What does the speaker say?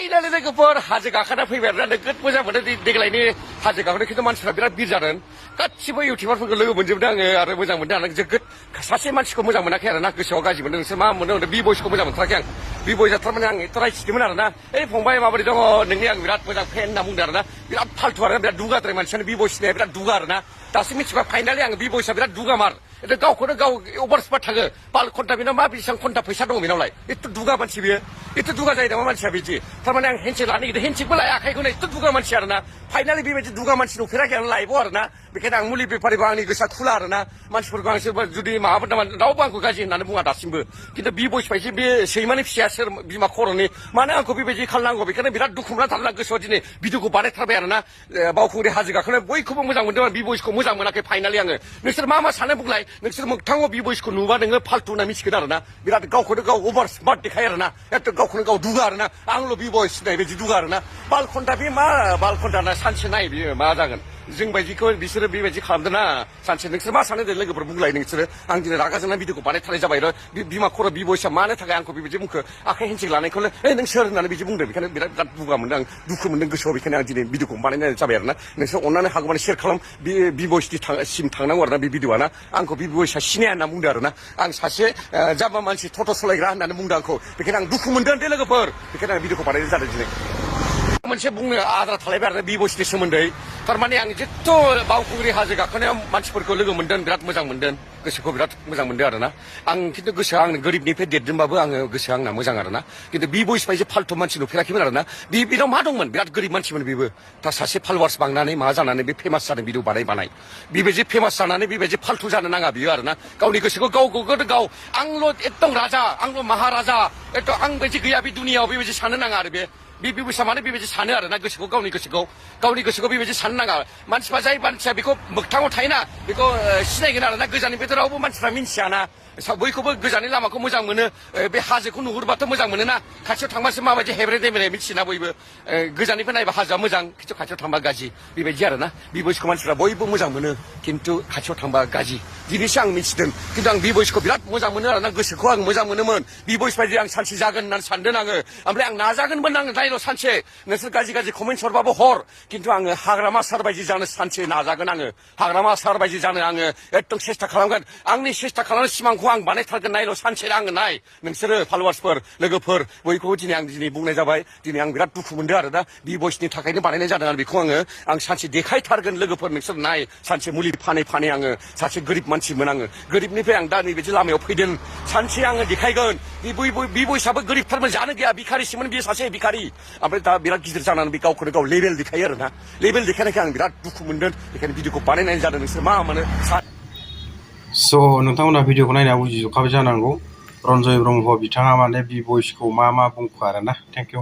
finally लोगोफोर हाजो गाखोना फैबाय आरोना नोगोद मोजां मोनो देग्लायनि हाजो गाखोनाय खिन्थु मानसिफ्रा बिराद भिर जादों गासिबो इउटिउबारफोरखौ लोगो मोनजोबदों आङो आरो मोजां मोनदों आं जोगोद सासे मानसिखौ मोजां मोनाखै आरोना गोसोआव गाज्रि मोनदों नोंसोर मा मोनो बि बयसखौ मोजां मोनथाराखै आं बि बयसा थारमाने आं एथ' रायथिदोंमोन आरोना ओइ फंबाय माबोरै दङ नोंनि आं बिराद मोजां फेन होनना बुंदों आरोना बिराद फाल्थु आरोना बिराद दुगाद्राय मानसियानो बि बयसनिया बिराद दुगा आरोना दासो मिथिबा फाइनालि आं बि बयसा बिराद दुगामार itu गावखौनो गाव अभार स्मार्ट थाङो बाल घन्टा बेनाव मा बेसेबां घन्टा फैसा दङ बेनावलाय एथ' दुगा मानसि बियो एथ' दुगा जायो नामा मानसिया बिदि थारमाने आं हेन्डसेक लानो नागिरदों हेन्डसेकबो लाया आखाइखौनो एथ' दुगा मानसि आरोना फाइनालि बेबायदि दुगा मानसि नुफेराखै आं लाइफआव आरोना बेखायनो आं मुलि बेफारिबो आंनि गोसोआ खुला आरोना मानसिफोरखौ आं सोरबा जुदि माबाफोर नामा रावबो आंखौ गाज्रि होननानै बुङा दासिमबो खिन्थु बि बयस बायदि बे सैमानि फिसाया सोर बिमा खर'नि मानो आंखौ बेबायदि खालामनांगौ बेखायनो बिराद दुखु मोनना थारला गोसोआव दिनै भिडिअखौ बानायथारबाय आरोना बावखुंग्रि हाजो गाखोनाय बयखौबो मोजां मोनदों बि बयसखौ मोजां मोनाखै फाइनालि आङो नोंसोर मा सानो बुंलाय नोंसोर मोगथाङाव बि बयसखौ नुबा नोङो फाल्थु होनना मिथिगोन आरोना बिराद गावखौनो गाव अभार स्मार्ट देखायो आरोना एथ' गावखौनो गाव दुगा आरोना आंल' बि बयस होननाय बायदि दुगा आरोना बाल घन्टा बे मा बाल घन्टा ना सानसे नाय बियो मा जागोन जों बायदिखौ बिसोरो बेबायदि खालामदों ना सानसे नोंसोर मा सानो दे लोगोफोर बुंलाय नोंसोरो आं दिनै रागा जोंना भिडिअखौ बानायथारनाय जाबाय र' बिमा खर' बि बयसा मानो थाखाय आंखौ बेबायदि बुंखो आखाइ हेन्सेक लानायखौनो नों सोर होननानै बिदि बुंदों बेखायनो बिराद दुगा मोनदों आं दुखु मोनदों गोसोआव बेखायनो आं दिनै भिडिअखौ बानायनाय जाबाय आरोना नोंसोर अननानै हागौमानि शेयार खालाम बि बयसनि सिम थांनांगौ आरोना बे भिडिअआ ना आंखौ बि बयसा सिनाया होनना बुंदों आरोना आं सासे जाम्बा मानसि थथ' सलायग्रा होननानै बुंदों आंखौ बेखायनो आं दुखु मोनदों दे लोगोफोर बेखायनो आं भिडिअखौ बानायनाय जादों दिनै मोनसे बुंनो आद्रा थालायबाय आरो बि बयसनि सोमोन्दै थारमाने आं जेथ' बावखुंग्रि हाजो गाखोनायाव मानसिफोरखौ लोगो मोनदों बिराद मोजां मोनदों गोसोखौ बिराद मोजां मोनदों आरोना आं खिन्थु गोसोआ आंनो गोरिबनिफ्राय देरदोंबाबो आङो गोसोआ आंना मोजां आरोना खिन्थु बि बयस बायदि फाल्थु मानसि नुफेराखैमोन आरोना बेनाव मा दंमोन बिराद गोरिब मानसिमोन बेबो दा सासे फल'वार्स बांनानै मा जानानै बे फेमास जादों भिडिअ बानाय बेबायदि फेमास जानानै बेबायदि फाल्थु जानो नाङा बियो आरोना गावनि गोसोखौ गाव आंल' एकदम राजा आंल' महाराजा एकदम आं बायदि गैया बे दुनियाव बेबायदि साननो नाङा आरो बे बेबसा माने बेबायदि सानो आरोना गोसोखौ गावनि गोसोखौ बेबायदि साननो नाङा मानसिफ्रा जाय मानसिया बेखौ मोगथाङाव थायोना बेखौ सिनायगोन आरोना गोजाननिफ्रायथ' रावबो मानसिफ्रा मिन्थियाना बयखौबो गोजाननि लामाखौ मोजां मोनो बे हाजोखौ नुहुरबाथ' मोजां मोनोना खाथियाव थांबासो माबायदि हेब्रे देब्रे मिथियोना बयबो गोजाननिफ्राय नायबा हाजोआ मोजां खिन्थु खाथियाव थांबा गाज्रि बेबायदि आरोना बि बयसखौ मानसिफ्रा बयबो मोजां मोनो खिन्थु खाथियाव थांबा गाज्रि दिनैसो आं मिथिदों खिन्थु आं बि बयसखौ बिराद मोजां मोनो आरोना गोसोखौ आं मोजां मोनोमोन बि बयस बायदि आं सानसे जागोन होननानै सानदों आङो ओमफ्राय आं नाजागोनबो आङो नायल' सानसे नोंसोर गाज्रि कमेन्टस हरबाबो हर खिन्थु आङो हाग्रामा सार बायदि जानो सानसे नाजागोन आङो हाग्रामा सार बायदि जानो आङो एकदम सेस्था खालामगोन आंनि सेस्था खालामनाय सिमांखौ आं बानायथारगोन नायल' सानसे आङो नाय नोंसोरो फल'वार्सफोर लोगोफोर बयखौबो दिनै बुंनाय जाबाय दिनै आं बिराद दुखु मोनदों आरो दा बि बयसनि थाखायनो बानायनाय जादों आरो बेखौ आं सानसे देखायथारगोन लोगोफोर नोंसोर नाय सानसे मुलि फानै आङो सासे गोरिब मानसिमोन आङो गोरिबनिफ्राय आं दा नैबायदि लामायाव फैदों सानसे आङो देखायगोन बि बयसाबो गोरिबथारमोन जानो गैया भिखारिसोमोन बियो सासे भिखारि ओमफ्राय दा बिराद गिदिर जानानै बे गावखौनो गाव लेभेल देखायो आरोना लेभेल देखायनायखाय आं बिराद दुखु मोनदों बेखायनो भिडिअखौ बानायनाय जादों नोंसोर मा मोनो स' नोंथांमोना भिडिअखौ नायना बुजिजोबखाबाय जानांगौ रन्जय ब्रह्म बिथाङा माने बि बयसखौ मा बुंखो आरोना थेंक इउ